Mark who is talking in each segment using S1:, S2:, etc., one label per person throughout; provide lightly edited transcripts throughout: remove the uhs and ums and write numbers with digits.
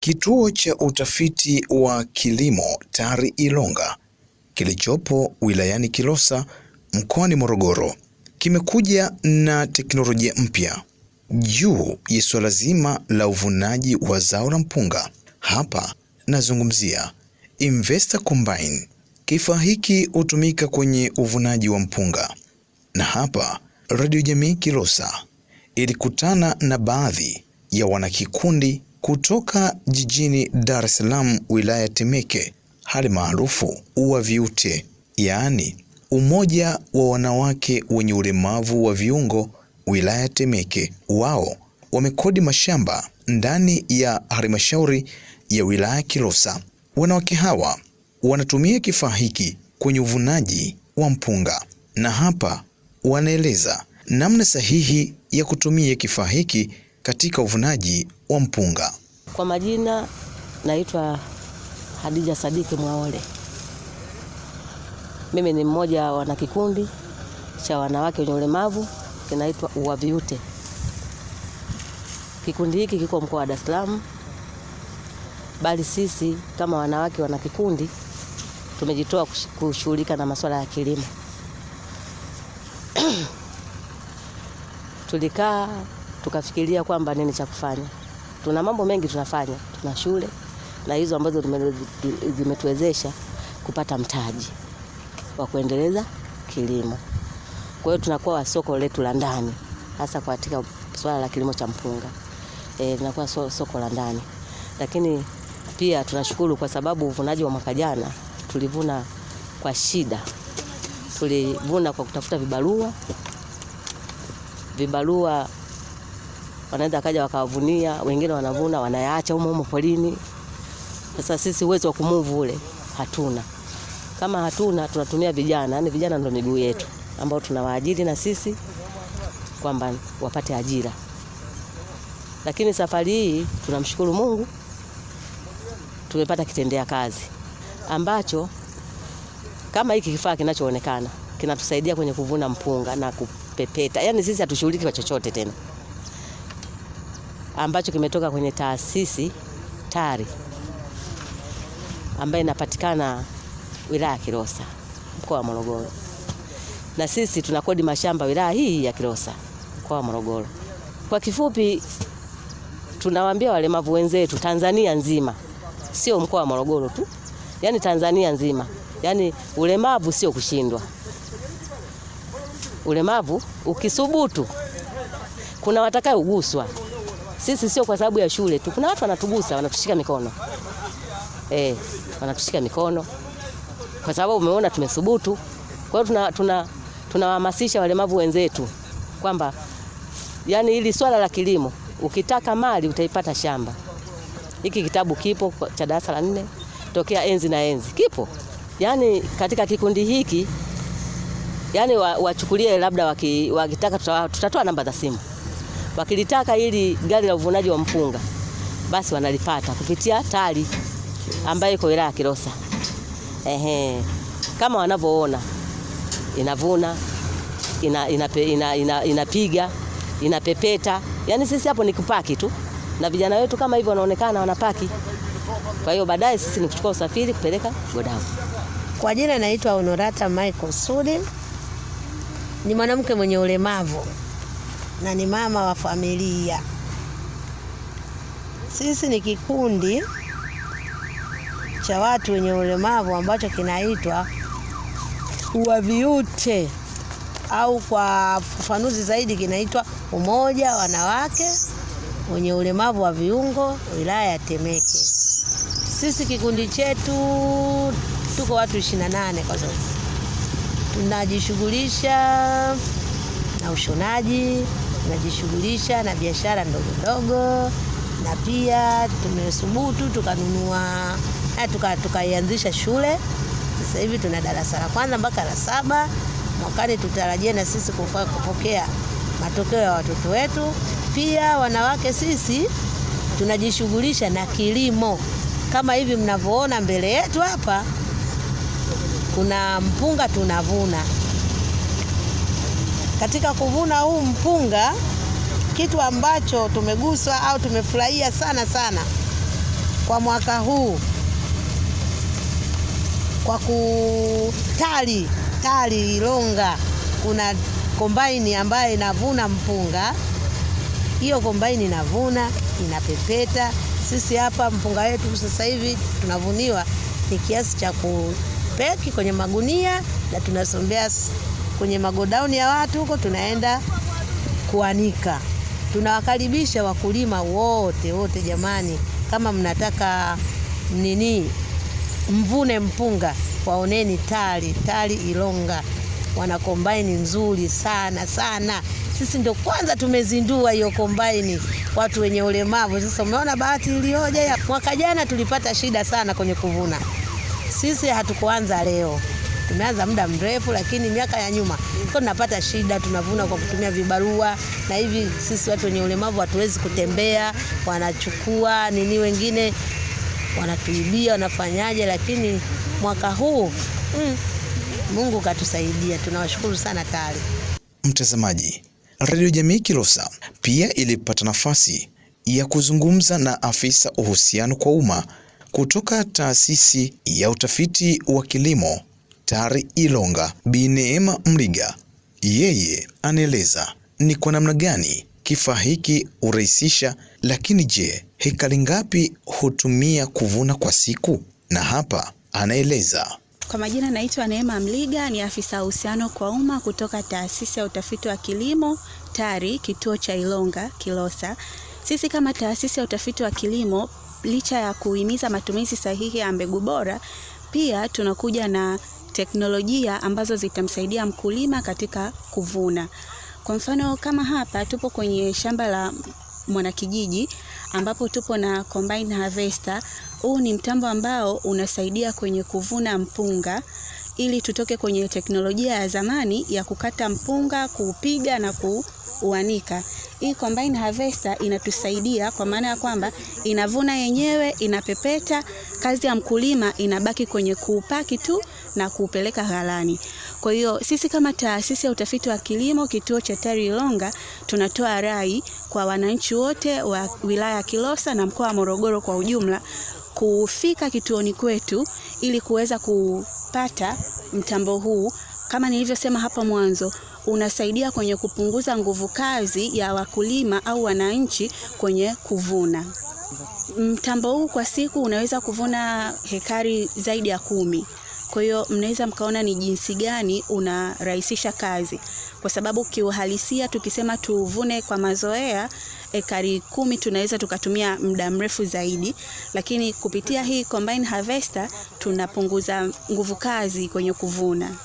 S1: Kituo cha utafiti wa kilimo TARI Ilonga kilichopo wilayani Kilosa mkoani Morogoro kimekuja na teknolojia mpya juu ya suala zima la uvunaji wa zao la mpunga. Hapa nazungumzia Investor Combine. Kifaa hiki hutumika kwenye uvunaji wa mpunga, na hapa Radio Jamii Kilosa ilikutana na baadhi ya wanakikundi kutoka jijini Dar es Salaam, wilaya Temeke, hali maarufu UWAVIUTE, yaani Umoja wa Wanawake Wenye Ulemavu wa Viungo wilaya Temeke. Wao wamekodi mashamba ndani ya halmashauri ya wilaya Kilosa. Wanawake hawa wanatumia kifaa hiki kwenye uvunaji wa mpunga, na hapa wanaeleza namna sahihi ya kutumia kifaa hiki katika uvunaji wa mpunga.
S2: Kwa majina naitwa Hadija Sadiki Mwaole. Mimi ni mmoja wa wanakikundi cha wanawake wenye ulemavu kinaitwa UWAVIUTE. Kikundi hiki kiko mkoa wa Dar es Salaam, bali sisi kama wanawake wanakikundi tumejitoa kushughulika na masuala ya kilimo. Tulikaa tukafikiria kwamba nini cha kufanya. Tuna mambo mengi tunafanya, tuna shule na hizo ambazo zimetuwezesha kupata mtaji wa kuendeleza kilimo. Kwa hiyo tunakuwa wa soko letu la ndani, hasa katika swala la kilimo cha mpunga. Tunakuwa soko la ndani. Lakini pia tunashukuru kwa sababu uvunaji wa mwaka jana tulivuna kwa shida. Tulivuna kwa kutafuta vibarua. Vibarua wanaweza kaja wakawavunia, wengine wanavuna wanayaacha humo humo polini. Sasa sisi uwezo wa kumove ule hatuna. Kama hatuna tunatumia vijana, yani vijana ndio miguu yetu ambao tunawaajiri na sisi kwamba wapate ajira. Lakini safari hii tunamshukuru Mungu tumepata kitendea kazi ambacho kama hiki kifaa kinachoonekana kinatusaidia kwenye kuvuna mpunga na kupepeta. Yani sisi hatushughuliki kwa chochote tena. Ambacho kimetoka kwenye taasisi TARI ambayo inapatikana wilaya ya Kilosa, mkoa wa Morogoro. Na sisi tunakodi mashamba wilaya hii ya Kilosa, mkoa wa Morogoro. Kwa kifupi tunawaambia walemavu wenzetu Tanzania nzima, sio mkoa wa Morogoro tu, yani Tanzania nzima. Yani ulemavu sio kushindwa. Ulemavu ukisubutu kuna watakaoguswa. Sisi sio kwa sababu ya shule tu. Kuna watu wanatugusa, wanatushika mikono. Wanatushika mikono kwa sababu umeona tumethubutu. Kwa hiyo tunawahamasisha walemavu wenzetu kwamba yani hili swala la kilimo, ukitaka mali utaipata shamba. Hiki kitabu kipo cha darasa la 4 tokea enzi na enzi. Kipo. Yani katika kikundi hiki yani wachukulie labda wakitaka tutatoa namba za simu. Wakilitaka ili gari la uvunaji wa mpunga basi wanalipata kupitia TARI ambayo iko wilaya ya Kilosa. Kama wanavyoona inavuna, inapiga, inapepeta. Yani sisi hapo ni kupaki tu. Na vijana wetu kama hivyo wanaonekana wanapaki. Kwa hiyo baadaye sisi ni kuchukua usafiri kupeleka godown.
S3: Kwa jina naitwa Honorata Michael Sudi. Ni mwanamke mwenye ulemavu na ni mama wa familia. Sisi ni kikundi cha watu wenye ulemavu ambacho kinaitwa UWAVIUTE au kwa ufafanuzi zaidi kinaitwa Umoja Wanawake Wenye Ulemavu wa Viungo wilaya ya Temeke. Sisi kikundi chetu tuko watu 28 kwa sasa. Tunajishughulisha na ushonaji, tunajishughulisha na biashara ndogo ndogo, na pia tumesubutu tukanunua, tukaianzisha shule. Sasa hivi tuna darasa la kwanza mpaka la 7. Mwakani tutarajia na sisi kupokea matokeo ya watoto wetu. Pia wanawake sisi tunajishughulisha na kilimo. Kama hivi mnavyoona mbele yetu hapa kuna mpunga tunavuna. Katika kuvuna huu mpunga, kitu ambacho tumeguswa au tumefurahia sana sana Kwa mwaka huu kwa kutali TARI Ilonga kuna kombaini ambayo inavuna mpunga. Hiyo kombaini inavuna, inapepeta. Sisi hapa mpunga wetu sasa hivi tunavuniwa ni kiasi cha kupeki kwenye magunia na tunasombea kwenye magodauni ya watu huko, tunaenda kuanika. Tunawakaribisha wakulima wote wote, jamani, kama mnataka nini mvune mpunga, waoneni TARI, TARI Ilonga wana kombaini nzuri sana sana. Sisi ndio kwanza tumezindua hiyo kombaini, watu wenye ulemavu. Sasa umeona bahati iliyoje! Mwaka jana tulipata shida sana kwenye kuvuna. Sisi hatukuanza leo, tumeanza muda mrefu, lakini miaka ya nyuma tulikuwa tunapata shida, tunavuna kwa kutumia vibarua na hivi. Sisi watu wenye ulemavu hatuwezi kutembea, wanachukua nini, wengine wanatuibia, wanafanyaje? Lakini mwaka huu Mungu katusaidia, tunawashukuru sana TARI.
S1: Mtazamaji, Radio Jamii Kilosa pia ilipata nafasi ya kuzungumza na afisa uhusiano kwa umma kutoka Taasisi ya Utafiti wa Kilimo TARI Ilonga, Bi Neema Mliga. Yeye anaeleza ni kwa namna gani kifaa hiki hurahisisha, lakini je, hekari ngapi hutumia kuvuna kwa siku? Na hapa anaeleza.
S4: Kwa majina naitwa Neema Mliga, ni afisa uhusiano kwa umma kutoka Taasisi ya Utafiti wa Kilimo TARI, kituo cha Ilonga Kilosa. Sisi kama Taasisi ya Utafiti wa Kilimo, licha ya kuhimiza matumizi sahihi ya mbegu bora, pia tunakuja na teknolojia ambazo zitamsaidia mkulima katika kuvuna. Kwa mfano kama hapa tupo kwenye shamba la mwanakijiji ambapo tupo na combine harvester. Huu ni mtambo ambao unasaidia kwenye kuvuna mpunga ili tutoke kwenye teknolojia ya zamani ya kukata mpunga, kuupiga na kuuanika. Hii combine harvester inatusaidia kwa maana ya kwamba inavuna yenyewe, inapepeta, kazi ya mkulima inabaki kwenye kuupaki tu na kuupeleka ghalani. Kwa hiyo sisi kama Taasisi ya Utafiti wa Kilimo kituo cha TARI Ilonga tunatoa rai kwa wananchi wote wa wilaya ya Kilosa na mkoa wa Morogoro kwa ujumla kufika kituoni kwetu ili kuweza kupata mtambo huu. Kama nilivyosema hapo mwanzo, unasaidia kwenye kupunguza nguvu kazi ya wakulima au wananchi kwenye kuvuna. Mtambo huu kwa siku unaweza kuvuna hekari zaidi ya 10. Kwa hiyo mnaweza mkaona ni jinsi gani unarahisisha kazi, kwa sababu kiuhalisia tukisema tuvune kwa mazoea ekari 10 tunaweza tukatumia muda mrefu zaidi, lakini kupitia hii combine harvester tunapunguza nguvu kazi kwenye kuvuna.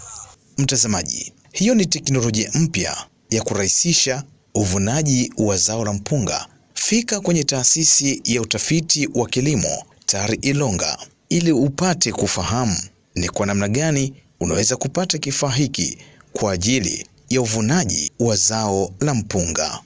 S1: Mtazamaji, hiyo ni teknolojia mpya ya kurahisisha uvunaji wa zao la mpunga. Fika kwenye Taasisi ya Utafiti wa Kilimo TARI Ilonga ili upate kufahamu ni kwa namna gani unaweza kupata kifaa hiki kwa ajili ya uvunaji wa zao la mpunga.